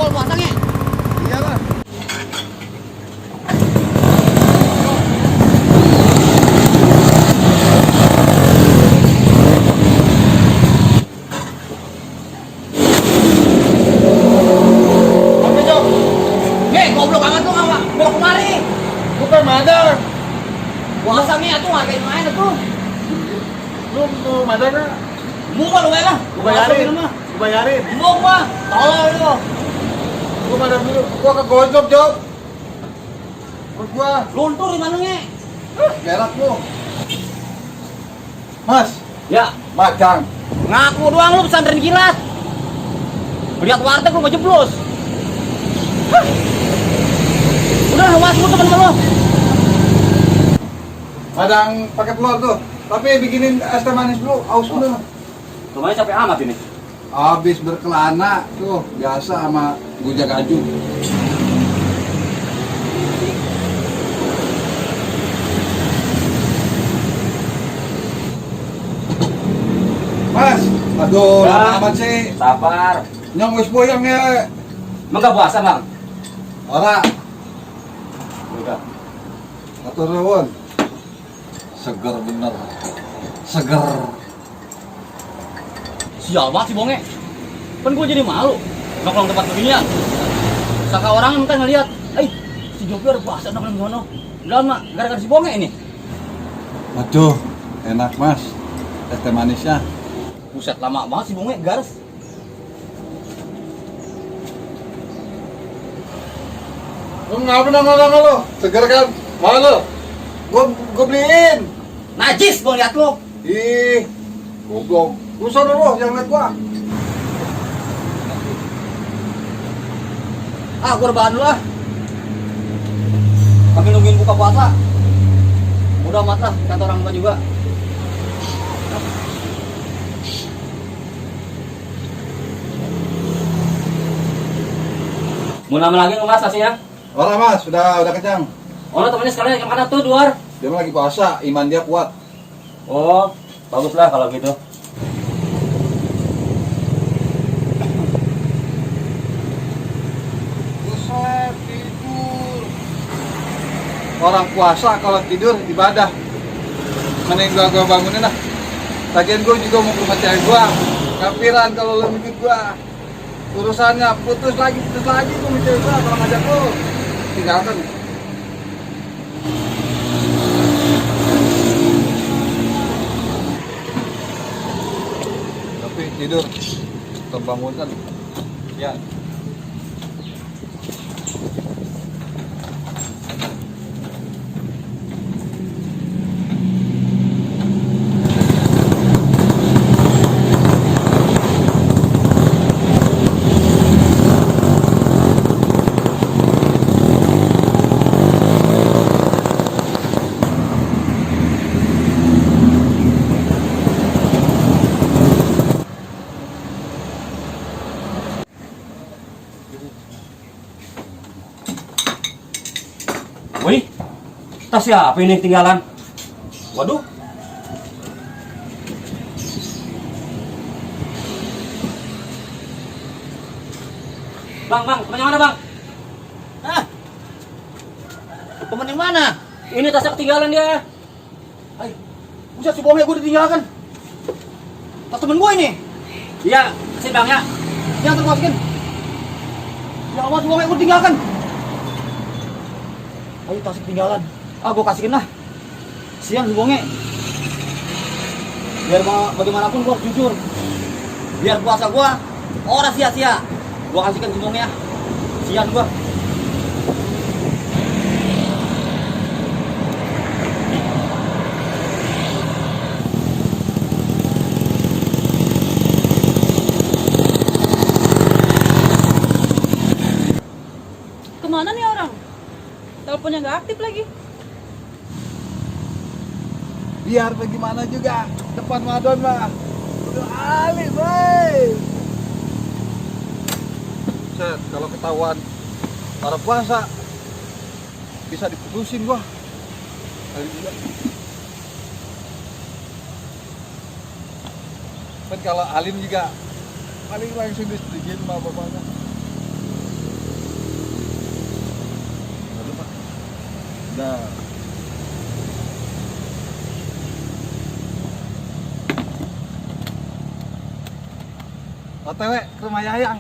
jebol puasanya. Iyalah. Goblok amat tuh apa? Bawa kemari. Bukan madar. Puasa nih atuh nggak kayak main tuh. Lu madarnya. Mau lu lah. Gua bayarin. Gua bayarin. Mau mah. Tolol lu. Gua madar dulu. Gua kegojok, Jok. Gua Luntur di mananya. gerak lu. Mas, Ya, magang. ngaku doang lu pesantren kilat. Lihat warteg lu mau jeblos. Hah. Udah mas lu temen lu. Madang pakai telur tuh. Tapi bikinin es teh manis dulu, aus dulu. Lumayan capek amat ini. Habis berkelana tuh biasa sama gujak aju. Mas, aduh, Ya. lama amat sih. Sabar. Nyong wis boyong ya. Emang gak puasa bang? Ora, Udah. atur nuwun. Seger bener. Seger. Sial banget si bonge. Kan gue jadi malu nongkrong tempat beginian. Saka orang kan ngeliat, si Jopi ada puasa nongkrong di sono. Udah mah gara-gara si bonge ini. Aduh, enak mas. Es teh manisnya. Buset lama banget si bonge garis. Lu ngapa nongol lu? Seger kan? Mau lu? Gua beliin. Najis gue liat lu. Ih, goblok. Lu sana lu yang liat gua. Gue rebahan dulu ah. Kami nungguin buka puasa. Udah amat lah, kata orang tua juga. Mau nambah lagi nggak mas nasinya? Ora mas, udah kenyang. Oh, temennya sekalian yang mana tuh di luar? Dia mah lagi puasa, iman dia kuat. Oh, baguslah kalau gitu. Buset, tidur. Orang puasa kalau tidur ibadah. Mending gua bangunin lah. Lagian gua juga mau ke rumah cewek gua. Kapiran kalau lu mikir gua. Urusannya putus lagi gua sama cewek gua kalau ngajak lu. Tinggalkan. Tapi tidur terbangunkan. Ya. Wih, tas siapa ini ketinggalan? Waduh. Bang, temennya mana bang? Hah? Temen yang mana? Ini tasnya ketinggalan dia. Buset, si bonge gua ditinggalkan. Tas temen gue ini. Iya, kasih bang ya. Yang termasukin. Ya Allah, si bonge gue ditinggalkan. Ayo tas ketinggalan. Gue kasihin lah. Sian si bonge. Biar bagaimanapun gue harus jujur. Biar puasa gue orang sia-sia. Gue kasihkan si bonge ya. Sian gue. Kemana nih orang? Teleponnya nggak aktif lagi. Biar bagaimana juga depan Madon mah udah alis, wey. Set, kalau ketahuan para puasa bisa diputusin gua. Kali juga. Kan kalau alim juga paling langsung disetujuin sama bapaknya. OTW ke rumah Yayang.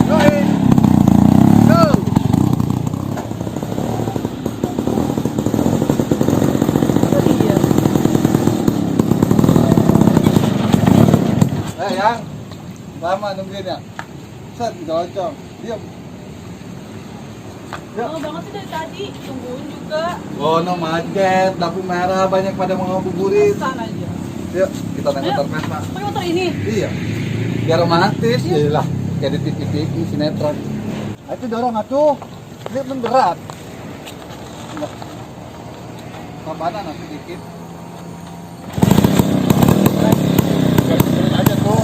Yoi. Go. Iya. Yang lama nungguin ya. Set, gocong. Diam. Lama banget sih dari tadi, tungguin juga. Gono macet, lampu merah, banyak pada mau ngabuburit. Pesan aja. Yuk, kita naik Ayo. motor Vespa. Pakai motor ini. Iya. Biar romantis, ya lah. Kayak di TV-TV sinetron. Itu dorong atuh. Ini kan berat. Enggak. Tambahan nanti dikit. Kecilin aja tuh.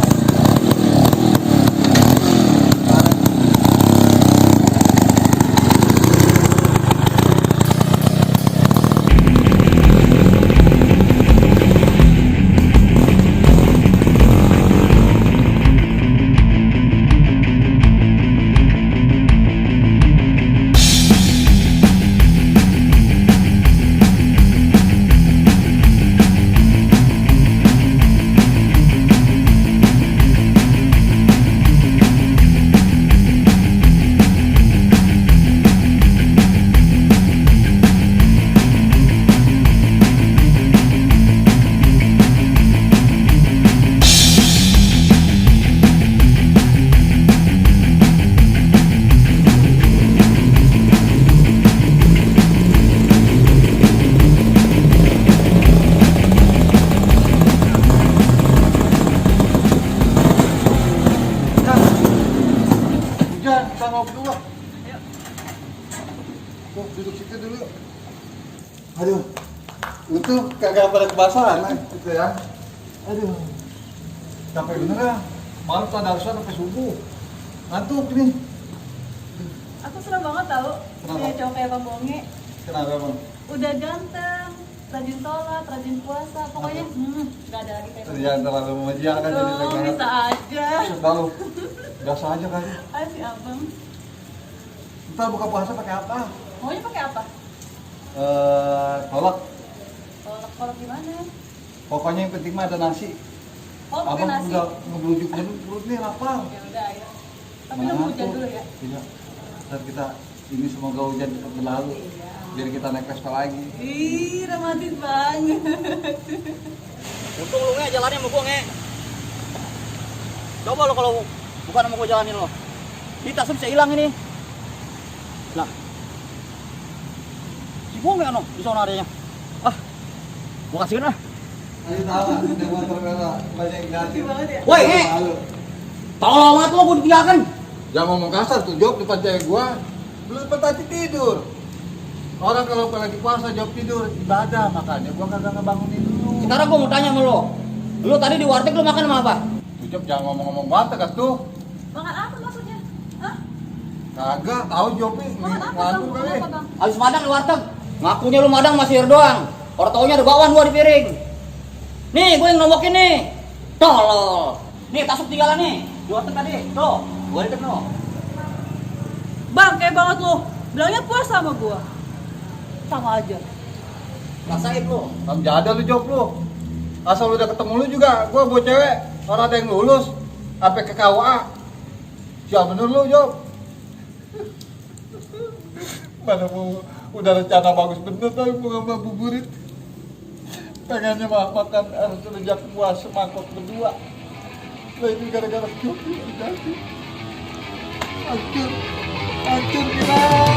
Hujan, kita ngobrol dulu. Tuh, duduk situ dulu. Aduh, untung kagak pada kebasahan gitu ya. Aduh, capek bener ya. Malam tadarusnya sampai subuh. Ngantuk ini. Aku senang banget tau Kenapa? punya cowok kayak Bang Bonge. Kenapa bang? Udah ganteng, rajin sholat, rajin puasa. Pokoknya gak ada lagi kayak Bang Jangan terlalu memujiakan jadi Bonge. lagi. Bisa aja. Baru, biasa aja kali. Ayo si abang. Ntar buka puasa pakai apa? Maunya pakai apa? Kolak. Kolak gimana? Pokoknya yang penting mah ada nasi. Oh, pakai Abang nasi. udah ngeblujuk perut nih lapar. Ya udah ayo. Tapi nunggu hujan dulu ya. Iya. Ntar kita ini semoga hujan cepat berlalu. Iya. Biar kita naik Vespa lagi. Ih, romantis banget. Untung lu jalannya sama gua Coba lo kalau bukan sama gua jalanin lo. Kita bisa hilang ini. Nah. Si gua no di sana adanya. Ah. Gua kasihin ah. Ayo tahu ada motor merah banyak yang gratis. Lucu banget ya. Woi, tolong amat lo gua ditinggalkan. Jangan ngomong kasar tuh, jawab depan cewek gua. Belum tadi tidur. Orang kalau lagi puasa jawab tidur ibadah, makanya gua kagak ngebangunin lu. Sekarang gua mau tanya sama lo. Lo tadi di warteg lo makan sama apa? Tuh Job, jangan ngomong-ngomong banget kan tuh. Makan apa maksudnya? Hah? Kagak tahu Job nih Makan apa bang? ngantuk Makan kali. apa bang? Habis madang di warteg. Ngakunya lu madang masih air doang. Orang taunya ada bakwan gua di piring. Nih, gue yang nombokin nih. Tolol. Nih, tasuk tinggalan nih. Di warteg tadi. Tuh, gua deket no. Bang, kayak banget lo. Bilangnya puasa sama gua. Sama aja. Rasain lu. Kamu jadal lu Job lu. Asal udah ketemu lu juga, gua bawa cewek. Orang ada yang lulus sampai ke KUA. Siapa bener lu Job? Mana mau udah rencana bagus bener tapi mau ngabuburit. Pengennya mah makan rujak buah semangkok berdua. Lah ini gara-gara Job ini jadi. Hancur kita.